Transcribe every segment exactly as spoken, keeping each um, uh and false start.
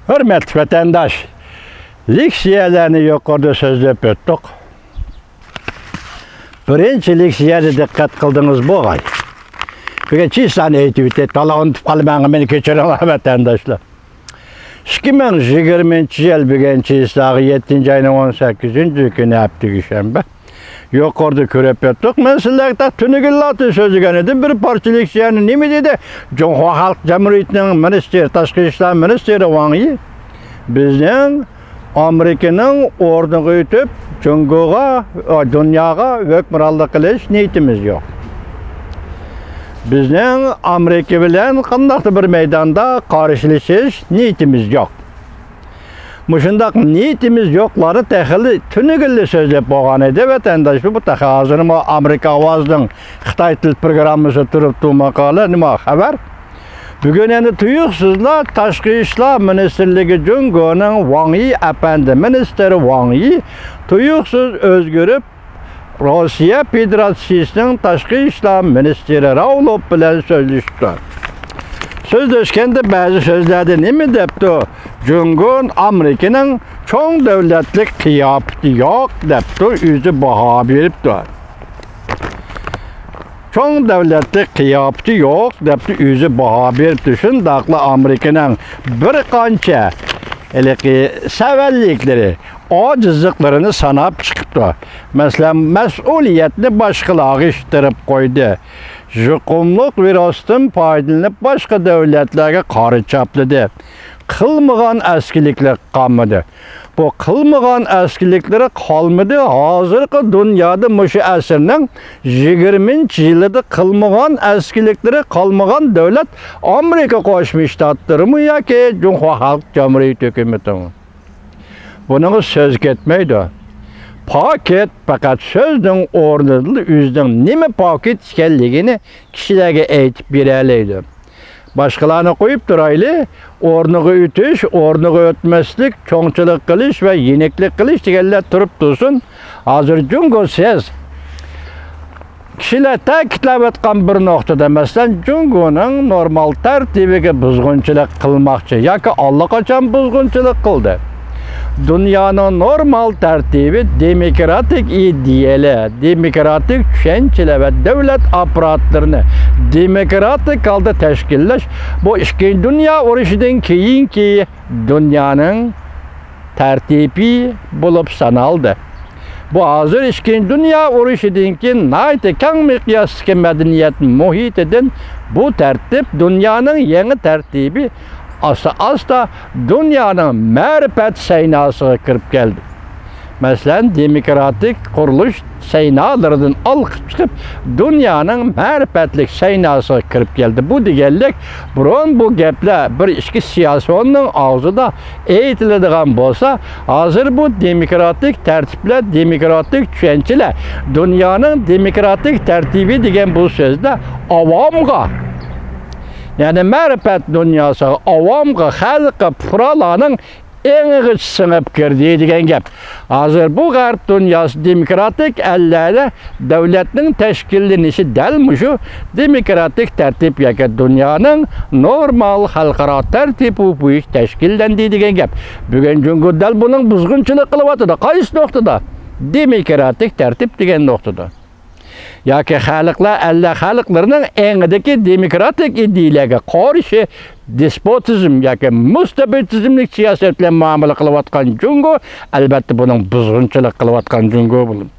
ھۆرمەتلىك ۋەتەنداش، لېكسىيەلەرنى يۇقىرىدا سۆزلەپ ئۆتتۇق. بىرىنچى لېكسىيەدە دىققەت قىلدىڭىز بوغاي. بۈگۈن چىسلانى ئېيتىۋېتەي، تالا ئۇنتۇپ قالماڭ، مېنى كەچۈرۈڭلار ۋەتەنداشلار. ئىككى مىڭ يىگىرمىنچى يىل بۈگۈن چىسلاغا يەتتىنچى ئاينىڭ ئون سەككىزىنچى كۈنى ھەپتە يۈكشەنبە. يۇقىرىدا كۆرۈپ ئۆتتۇق. مەن سىلەرگە تۈنۈگۈنلەردە سۆزلىگەن ئىدىم. بىر پارچە لېكسىيەنى نېمە دېدى؟ جۇڭخۇا خەلق جۇمھۇرىيىتىنىڭ مىنىستىرى، تاشقى ئىشلار مىنىستىرى ۋاڭ يى، بىزنىڭ ئامېرىكىنىڭ ئورنىغا ئۆتۈپ، جۇڭگوغا، دۇنياغا ھۆكۈمرانلىق قىلىش نىيىتىمىز يوق. بىزنىڭ ئامېرىكا بىلەن قانداقتۇر بىر مەيداندا قارشىلىشىش نىيىتىمىز يوق. مۇشۇنداق نىيىتىمىز يوقلارنى تېخىلا تۈنۈگۈنلا سۆزلەپ بولغان ئىدى ۋەتەنداش. بۇ تېخى ھازىرمۇ ئامېرىكا ئاۋازىنىڭ خىتاي تىل پروگراممىسى تۇرۇپتۇ ماقالە، نېمە خەۋەر؟ بۈگۈن ئەنە تۇيۇقسىزلا تاشقى ئىشلار مىنىستىرلىكى جۇڭگونىڭ ۋاڭ يى ئەپەندى، مىنىستىر ۋاڭ يى تۇيۇقسىز ئۆزگىرىپ، روسىيە فېدېراتسىيىسىنىڭ تاشقى ئىشلار مىنىستىرى راۋلوف بىلەن سۆزلىشىپتۇ. سۆزلەشكەندە بەزى سۆزلەردە نېمە دەپتۇ؟ جۇڭگو ئامېرىكىنىڭ چوڭ دۆلەتلىك قىياپىتى يوق دەپتۇ، ئۆزى باھا بېرىپتۇ. چوڭ دۆلەتلىك قىياپىتى يوق دەپتۇ، ئۆزى باھا بېرىپتۇ. شۇنداقلا ئامېرىكىنىڭ بىر قانچە ھېلىقى سەۋەنلىكلىرى، ئاجىزلىقلىرىنى ساناپ چىقىپتۇ. مەسىلەن، مەسئۇلىيەتنى باشقىلارغا ئىتتىرىپ قويدى. يۇقۇملۇق ۋىرۇستىن پايدىلىنىپ، باشقا دۆلەتلەرگە قارا چاپلىدى. قىلمىغان ئەسكىلىكلىرى قالمىدى. بۇ قىلمىغان ئەسكىلىكلىرى قالمىدى. ھازىرقى دۇنيادا مۇشۇ ئەسىرنىڭ يىگىرمىنچى يىلىدا قىلمىغان ئەسكىلىكلىرى قالمىغان دۆلەت ئامېرىكا قوشما شتاتلىرىمۇ ياكى جۇڭخۇا خەلق جۇمھۇرىيىتى ھۆكۈمىتىمۇ. بۇنىڭغا سۆز كەتمەيدۇ. پاكىت پەقەت سۆزنىڭ ئورنىدىلا ئۆزىنىڭ نېمە پاكىت ئىكەنلىكىنى كىشىلەرگە ئېيتىپ بېرەلەيدۇ. باشقىلارنى قويۇپ تۇرايلى، ئورنىغا ئۆتۈش، ئورنىغا ئۆتمەسلىك، چوڭچىلىق قىلىش ۋە يېنىكلىك قىلىش دېگەنلەر تۇرۇپ تۇرسۇن. ھازىر جۇڭگو سىز كىشىلەر تەكىتلەۋاتقان بىر نۇقتىدا، مەسىلەن، جۇڭگونىڭ نورمال تەرتىپىگە بۇزغۇنچىلىق قىلماقچى ياكى ئاللىقاچان بۇزغۇنچىلىق قىلدى. دۇنيانىڭ نورمال تەرتىپى دېموكراتىك ئىدىيەلەر، دېموكراتىك چۈشەنچىلەر ۋە دۆلەت ئاپپاراتلىرىنى دېموكراتىك ھالدا تەشكىللەش، بۇ ئىككىنچى دۇنيا ئۇرۇشىدىن كېيىنكى دۇنيانىڭ تەرتىپى بولۇپ سانالدى. بۇ ھازىر ئىككىنچى دۇنيا ئۇرۇشىدىن كېيىن ناھايىتى كەڭ مىقياستىكى مەدەنىيەت مۇھىتىدىن بۇ تەرتىپ، دۇنيانىڭ يېڭى تەرتىپى ئاستا-ئاستا دۇنيانىڭ مەرىپەت سەيناسىغا كىرىپ كەلدى. مەسىلەن، دېموكراتىك قۇرۇلۇش سەينالىرىدىن ئالقىپ چىقىپ، دۇنيانىڭ مەرىپەتلىك سەيناسىغا كىرىپ كەلدى. بۇ دېگەنلىك، بۇرۇن بۇ گەپلەر بىر ئىككى سىياسىيوننىڭ ئاغزىدا ئېيتىلىدىغان بولسا، ھازىر بۇ دېموكراتىك تەرتىپلەر، دېموكراتىك چۈشەنچىلەر، دۇنيانىڭ دېموكراتىك تەرتىپى دېگەن بۇ سۆزلەر ئاۋامغا، يەنى مەرىپەت دۇنياسىغا، ئاۋامغا، خەلققە، پۇقرالارنىڭ ئېڭىغىچە سىڭىپ كىردى دېگەن گەپ. ھازىر بۇ غەرب دۇنياسى دېموكراتىك ئەللەردە دۆلەتنىڭ تەشكىللىنىشى دەل مۇشۇ دېموكراتىك تەرتىپ ياكى دۇنيانىڭ نورمال خەلقئارا تەرتىپى بويىچە تەشكىللەندى دېگەن گەپ. بۈگۈن جۇڭگو دەل بۇنىڭ بۇزغۇنچىلىق قىلىۋاتىدۇ. قايسى نۇقتىدا؟ دېموكراتىك تەرتىپ دېگەن نۇقتىدا. ياكى خەلقلەر، ئەللەر خەلقلىرىنىڭ ئېڭىدىكى دېموكراتىك ئىدىيەلەرگە قارشى دېسپوتىزم ياكى مۇستەبىتىزملىك سىياسەت بىلەن مۇئامىلە قىلىۋاتقان جۇڭگو، ئەلۋەتتە، بۇنىڭ بۇزغۇنچىلىق قىلىۋاتقان جۇڭگو بولىدۇ.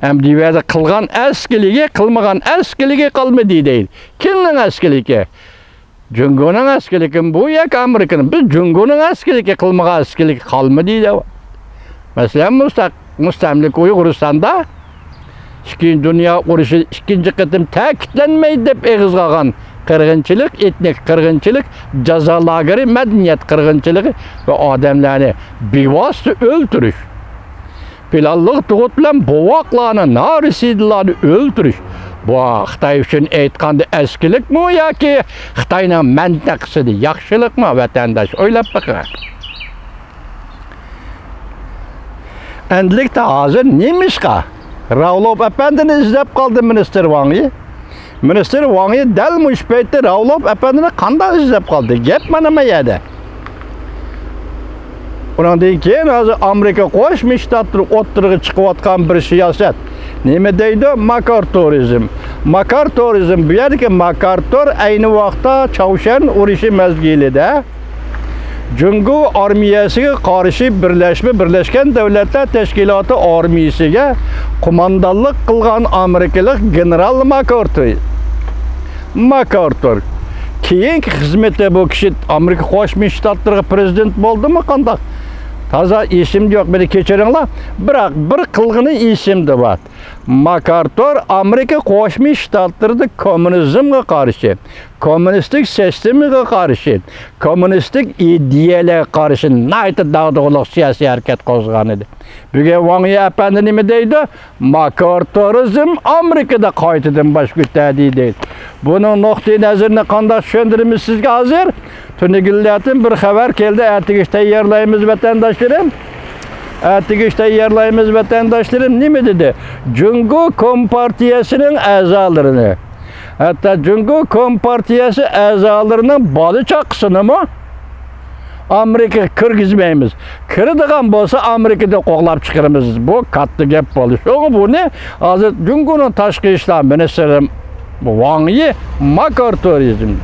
ئەمدى بۇ يەردە قىلغان ئەسكىلىكى، قىلمىغان ئەسكىلىكى قالمىدى دەيدۇ. كىمنىڭ ئەسكىلىكى؟ جۇڭگونىڭ ئەسكىلىكىمۇ بۇ ياكى ئامېرىكىنىڭ؟ بىز جۇڭگونىڭ ئەسكىلىكى، قىلمىغان ئەسكىلىكى قالمىدى دەۋاتىمىز. مەسىلەن، مۇستەق-، مۇستەملىكە ئۇيغۇرىستاندا ئىككىنچى دۇنيا ئۇرۇشى ئىككىنچى قېتىم تەكىتلەنمەيدۇ دەپ ئېغىزغا ئالغان قىرغىنچىلىق، ئېتنىك قىرغىنچىلىق، جازا لاگېرى، مەدەنىيەت قىرغىنچىلىقى ۋە ئادەملەرنى بىۋاسىتە ئۆلتۈرۈش، پىلانلىق تۇغۇت بىلەن بوۋاقلارنى، نارەسىدىلارنى ئۆلتۈرۈش، بۇ خىتاي ئۈچۈن ئېيتقاندا ئەسكىلىكمۇ ياكى خىتاينىڭ مەنتىقىسىدە ياخشىلىقمۇ، ۋەتەنداش، ئويلاپ بېقىڭ. ئەمدىلىكتە ھازىر نېمىشقا راۋلوف ئەپەندىنى ئىزدەپ قالدى مىنىستىر ۋاڭ يى؟ مىنىستىر ۋاڭ يى دەل مۇشۇ پەيتتە راۋلوف ئەپەندىنى قانداق ئىزدەپ قالدى؟ گەپ مانا ما يەردە. ئۇنىڭدىن كېيىن ھازىر ئامېرىكا قوشما شتاتلىرى ئوتتۇرىغا چىقىۋاتقان بىر سىياسەت. نېمە دەيدۇ؟ ماكارتۇرىزم. ماكارتۇرىزم. بۇ يەردىكى ماكارتۇر ئەينى ۋاقىتتا چاۋشيەن ئۇرۇشى مەزگىلىدە جۇڭگو ئارمىيەسىگە قارشى بىرلەشمە، بىرلەشكەن دۆلەتلەر تەشكىلاتى ئارمىيەسىگە قوماندانلىق قىلغان ئامېرىكىلىق گېنېرال ماكارتۇر. ماكارتۇر. كېيىنكى خىزمىتى، بۇ كىشى ئامېرىكا قوشما شتاتلىرىغا پرېزىدېنت بولدىمۇ قانداق؟ تازا ئېسىمدە يوق، مېنى كەچۈرۈڭلار. بىراق بىر قىلغىنى ئېسىمدە بار. ماكارتۇر ئامېرىكا قوشما شتاتلىرىدا كوممۇنىزمغا قارشى، كوممۇنىستىك سىستېمىغا قارشى، كوممۇنىستىك ئىدىيەلەرگە قارشى ناھايىتى داغدۇغىلىق سىياسىي ھەرىكەت قوزغىغان ئىدى. بۈگۈن ۋاڭ يى ئەپەندى نېمە دەيدۇ؟ ماكارتۇرىزم ئامېرىكىدا قايتىدىن باش كۆتەردى دەيدۇ. بۇنىڭ نۇقتىئى نەزىرىنى قانداق چۈشەندۈرىمىز سىزگە ھازىر؟ تۈنۈگۈنلەردىن بىر خەۋەر كەلدى، ئەتىگىچە تەييارلايمىز ۋەتەنداشلىرىم. ئەتىگىچە تەييارلايمىز ۋەتەنداشلىرىم. نېمە دېدى؟ جۇڭگو كومپارتىيەسىنىڭ ئەزالىرىنى، ھەتتا جۇڭگو كومپارتىيەسى ئەزالىرىنىڭ بالا چاقىسىنىمۇ ئامېرىكىغا كىرگۈزمەيمىز. كىرىدىغان بولسا ئامېرىكىدىن قوغلاپ چىقىرىمىز. بۇ كاتتا گەپ بولدى. شۇڭا بۇنى ھازىر جۇڭگونىڭ تاشقى ئىشلار مىنىستىرى ۋاڭ يى ماكارتۇرىزم.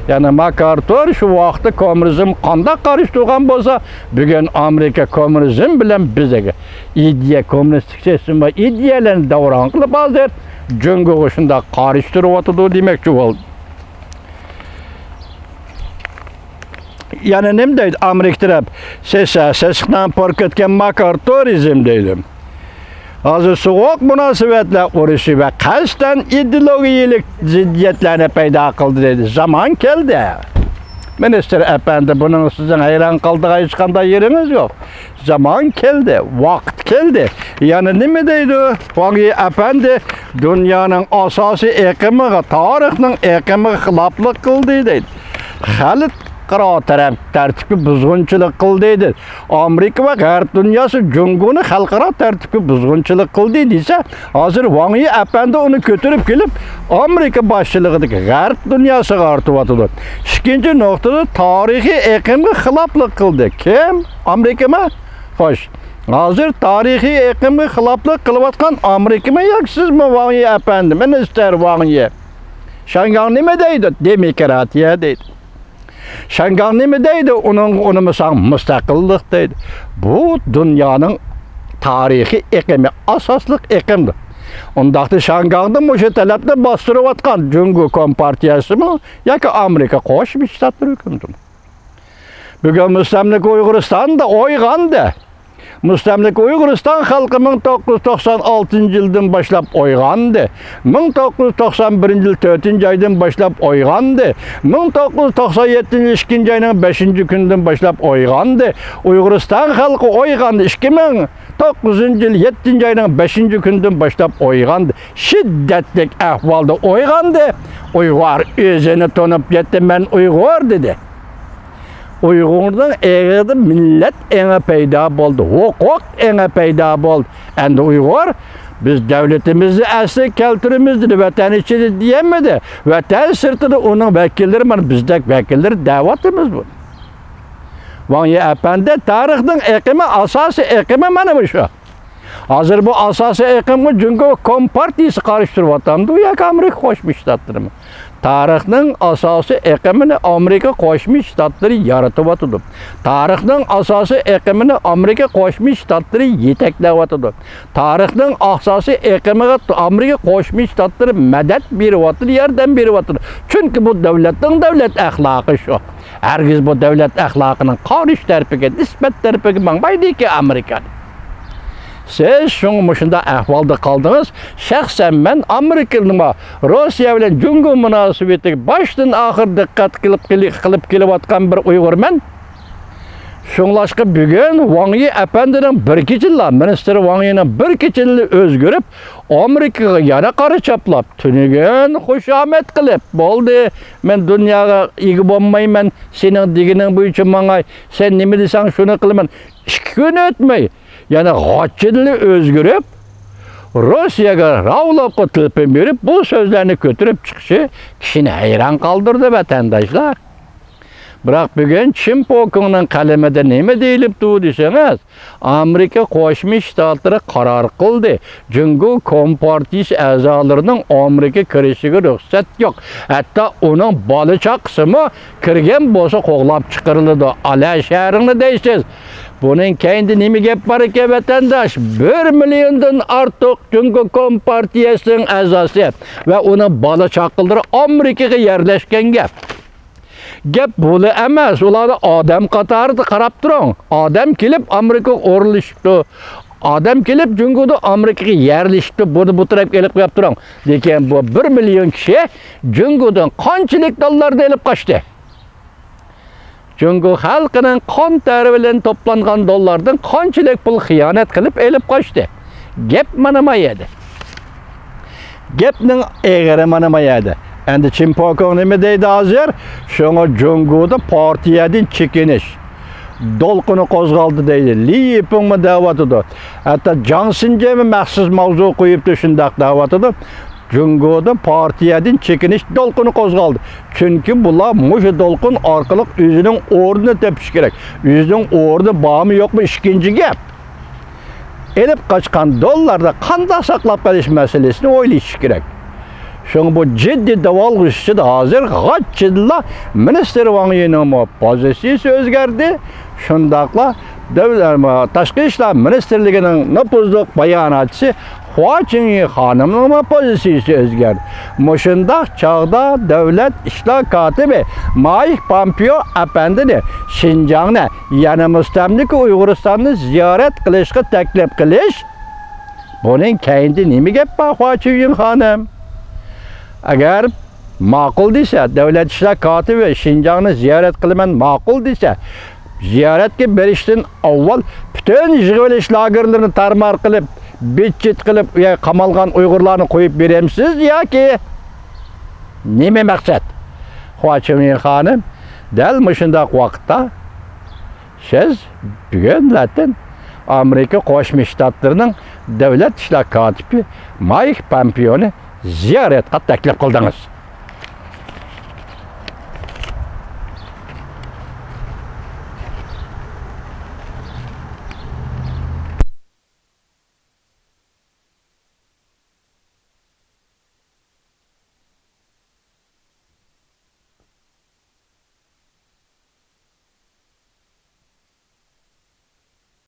يەنى ماكارتۇر شۇ ۋاقىتتا كوممۇنىزم قانداق قارشى تۇرغان بولسا، بۈگۈن ئامېرىكا كوممۇنىزم بىلەن بىزگە ئىدىيە، كوممۇنىستىك سىستېما ئىدىيەلەرنى داۋراڭ قىلىپ ھازىر جۇڭگوغا شۇنداق قارشى تۇرۇۋاتىدۇ دېمەكچى بولدى. يەنە نېمە دەيدۇ ئامېرىكا تەرەپ؟ سېسىق، سېسىقنىڭ پۇر كەتكەن ماكارتۇرىزم دەيدۇ. ھازىر سوغۇق مۇناسىۋەتلەر ئۇرۇشى ۋە قەستەن ئىدېئولوگىيەلىك زىددىيەتلەرنى پەيدا قىلدى دەيدۇ. زامان كەلدى. مىنىستىر ئەپەندى، بۇنىڭ سىزنىڭ ھەيران قالىدىغان ھېچقانداق يېرىڭىز يوق. زامان كەلدى، ۋاقىت كەلدى. يەنە نېمە دەيدۇ؟ ۋاڭ يى ئەپەندى دۇنيانىڭ ئاساسىي ئېقىمىغا، تارىخنىڭ ئېقىمىغا خىلاپلىق قىلدى دەيدۇ. خەلقئارا تەرەپ، تەرتىپكە بۇزغۇنچىلىق قىلدى دەيدۇ. ئامېرىكا ۋە غەرب دۇنياسى جۇڭگونى خەلقئارا تەرتىپكە بۇزغۇنچىلىق قىلدى دېسە، ھازىر ۋاڭ يى ئەپەندى ئۇنى كۆتۈرۈپ كېلىپ، ئامېرىكا باشچىلىقىدىكى غەرب دۇنياسىغا ئارتىۋاتىدۇ. ئىككىنچى نۇقتىدا، تارىخىي ئېقىمغا خىلاپلىق قىلدى. كىم؟ ئامېرىكىمۇ؟ خوش. ھازىر تارىخىي ئېقىمغا خىلاپلىق قىلىۋاتقان ئامېرىكىمۇ ياكى سىزمۇ، ۋاڭ يى ئەپەندى، مىنىستىر ۋاڭ يى؟ شياڭگاڭ نېمە دەيدۇ؟ دېموكراتىيە دەيدۇ. شياڭگاڭ نېمە دەيدۇ؟ ئۇنىڭغا ئۇنىمىساڭ مۇستەقىللىق دەيدۇ. بۇ دۇنيانىڭ تارىخىي ئېقىمى، ئاساسلىق ئېقىمدۇر. ئۇنداقتا شياڭگاڭدا مۇشۇ تەلەپنى باستۇرۇۋاتقان جۇڭگو كومپارتىيەسىمۇ ياكى ئامېرىكا قوشما شتاتلىرى ھۆكۈمىتىمۇ؟ بۈگۈن مۇستەملىكە ئۇيغۇرىستاندا ئويغاندى. مۇستەملىكە ئۇيغۇرىستان خەلقى مىڭ توققۇز يۈز توقسان ئالتىنچى يىلدىن باشلاپ ئويغاندى. مىڭ توققۇز يۈز توقسان بىرىنچى يىل تۆتىنچى ئايدىن باشلاپ ئويغاندى. مىڭ توققۇز يۈز توقسان يەتتىنچى يىل ئىككىنچى ئاينىڭ بەشىنچى كۈنىدىن باشلاپ ئويغاندى. ئۇيغۇرىستان خەلقى ئويغاندى. ئىككى مىڭ توققۇزىنچى يىل يەتتىنچى ئاينىڭ بەشىنچى كۈنىدىن باشلاپ ئويغاندى. شىددەتلىك ئەھۋالدا ئويغاندى. ئۇيغۇر ئۆزىنى تونۇپ يەتتى، مەن ئۇيغۇر دېدى. ئۇيغۇرنىڭ ئېغىدا مىللەت ئېڭى پەيدا بولدى، ھوقۇق ئېڭى پەيدا بولدى. ئەمدى ئۇيغۇر، بىز دۆلىتىمىزنى ئەسلىگە كەلتۈرىمىز دېدى، ۋەتەن ئىچىدە دېيەلمىدى. ۋەتەن سىرتىدا ئۇنىڭ ۋەكىللىرى، مانا بىزدەك ۋەكىللىرى دەۋاتىمىز بۇنى. ۋاڭ يى ئەپەندى، تارىخنىڭ ئېقىمى، ئاساسىي ئېقىمى مانا مۇشۇ. ھازىر بۇ ئاساسىي ئېقىمغا جۇڭگو كومپارتىيىسى قارشى تۇرۇۋاتامدۇ ياكى ئامېرىكا قوشما شتاتلىرىمۇ؟ تارىخنىڭ ئاساسىي ئېقىمىنى ئامېرىكا قوشما شتاتلىرى يارىتىۋاتىدۇ. تارىخنىڭ ئاساسىي ئېقىمىنى ئامېرىكا قوشما شتاتلىرى يېتەكلەۋاتىدۇ. تارىخنىڭ ئاساسىي ئېقىمىغا ئامېرىكا قوشما شتاتلىرى مەدەت بېرىۋاتىدۇ، ياردەم بېرىۋاتىدۇ. چۈنكى بۇ دۆلەتنىڭ دۆلەت ئەخلاقى شۇ. ھەرگىز بۇ دۆلەت ئەخلاقىنىڭ قارشى تەرىپىگە، نىسبەت تەرىپىگە ماڭمايدىكەن ئامېرىكا. سىز شۇڭا مۇشۇنداق ئەھۋالدا قالدىڭىز. شەخسەن مەن ئامېرىكىنىڭ روسىيە بىلەن جۇڭگو مۇناسىۋىتىگە باشتىن ئاخىر دىققەت قىلىپ، قىلىپ كېلىۋاتقان بىر ئۇيغۇرمەن. شۇڭلاشقا بۈگۈن ۋاڭ يى ئەپەندىنىڭ بىر كېچىلا، مىنىستىر ۋاڭ يىنىڭ بىر كېچىلا ئۆزگىرىپ، ئامېرىكىغا يەنە قارا چاپلاپ، تۈنۈگۈن خۇشامەت قىلىپ، بولدى، مەن دۇنياغا ئىگە بولمايمەن، سېنىڭ دېگىنىڭ بويىچە ماڭاي، سەن نېمە دېسەڭ شۇنى قىلىمەن. ئىككى كۈن ئۆتمەي، يەنە غاچىدىلا ئۆزگىرىپ، روسىيەگە راۋلوپقا تېلېفون بېرىپ، بۇ سۆزلەرنى كۆتۈرۈپ چىقىشى كىشىنى ھەيران قالدۇردى، ۋەتەنداشلار. بىراق بۈگۈن چىن پوكىڭنىڭ قەلىمىدە نېمە دېيىلىپتۇ دېسىڭىز، ئامېرىكا قوشما شتاتلىرى قارار قىلدى، جۇڭگو كومپارتىيىسى ئەزالىرىنىڭ ئامېرىكا كىرىشىگە رۇخسەت يوق. ھەتتا ئۇنىڭ بالا چاقىسىمۇ كىرگەن بولسا قوغلاپ چىقىرىلىدۇ. ئالا شەھىرىڭنى دەيسىز. بۇنىڭ كەينىدە نېمە گەپ بار ئىكەن، ۋەتەنداش؟ بىر مىليوندىن ئارتۇق جۇڭگو كومپارتىيەسىنىڭ ئەزاسى ۋە ئۇنىڭ بالا چاقىلىرى ئامېرىكىغا يەرلەشكەن گەپ. گەپ بۇلا ئەمەس، ئۇلارنى ئادەم قاتارىدا قاراپ تۇرۇڭ. ئادەم كېلىپ ئامېرىكىغا ئورۇنلىشىپتۇ. ئادەم كېلىپ جۇڭگودا ئامېرىكىغا يەرلىشىپتۇ. بۇنى بۇ تەرەپكە ئېلىپ قويۇپ تۇرۇڭ. لېكىن بۇ بىر مىليون كىشى جۇڭگودىن قانچىلىك دوللارنى ئېلىپ قاچتى؟ جۇڭگو خەلقىنىڭ قان تەرى بىلەن توپلانغان دوللاردىن قانچىلىك پۇل خىيانەت قىلىپ ئېلىپ قاچتى؟ گەپ مانا ما يەردە. گەپنىڭ ئېغىرى مانا ما يەردە. ئەمدى چىن پوكىڭ نېمە دەيدۇ ھازىر؟ شۇڭا جۇڭگودا پارتىيەدىن چېكىنىش دولقۇنى قوزغالدى دەيدۇ. لى يىپىڭمۇ دەۋاتىدۇ. ھەتتا جاڭ سىنجيېنمۇ مەخسۇس ماۋزۇ قويۇپتۇ، شۇنداق دەۋاتىدۇ. جۇڭگودا پارتىيەدىن چېكىنىش دولقۇنى قوزغالدى. چۈنكى بۇلار مۇشۇ دولقۇن ئارقىلىق ئۆزىنىڭ ئورنىنى تېپىشى كېرەك. ئۆزىنىڭ ئورنى بارمۇ يوقمۇ ئىككىنچى گەپ. ئېلىپ قاچقان دوللارنى قانداق ساقلاپ قېلىش مەسىلىسىنى ئويلىشىش كېرەك. شۇڭا بۇ جىددىي داۋالغۇش ئىچىدە ھازىر غاچچىدىلا مىنىستىر ۋاڭ يىنىڭمۇ پوزىتسىيىسى ئۆزگەردى. شۇنداقلا دۆل-، تاشقى ئىشلار مىنىستىرلىكىنىڭ نوپۇزلۇق باياناتچىسى خۇا چىڭيى خانىمنىڭمۇ پوزىتسىيىسى ئۆزگەردى. مۇشۇنداق چاغدا دۆلەت ئىشلار كاتىپى مايك پامپېئو ئەپەندىنى شىنجاڭنى، يەنى مۇستەملىكە ئۇيغۇرىستاننى زىيارەت قىلىشقا تەكلىپ قىلىش، بۇنىڭ كەينىدە نېمە گەپ بار، خۇا چىڭيى خانىم؟ ئەگەر ماقۇل دېسە، دۆلەت ئىشلار كاتىپى شىنجاڭنى زىيارەت قىلىمەن ماقۇل دېسە، زىيارەتكە بېرىشتىن ئاۋۋال پۈتۈن يىغىۋېلىش لاگېرلىرىنى تارمار قىلىپ، بىت-چىت قىلىپ، ئۇ يەرگە قامالغان ئۇيغۇرلارنى قويۇپ بېرەمسىز ياكى نېمە مەقسەت؟ خۇا چىڭيى خانىم، دەل مۇشۇنداق ۋاقىتتا سىز بۈگۈنلەردىن ئامېرىكا قوشما شتاتلىرىنىڭ دۆلەت ئىشلار كاتىپى مايك پامپېئونى زىيارەتكە تەكلىپ قىلدىڭىز.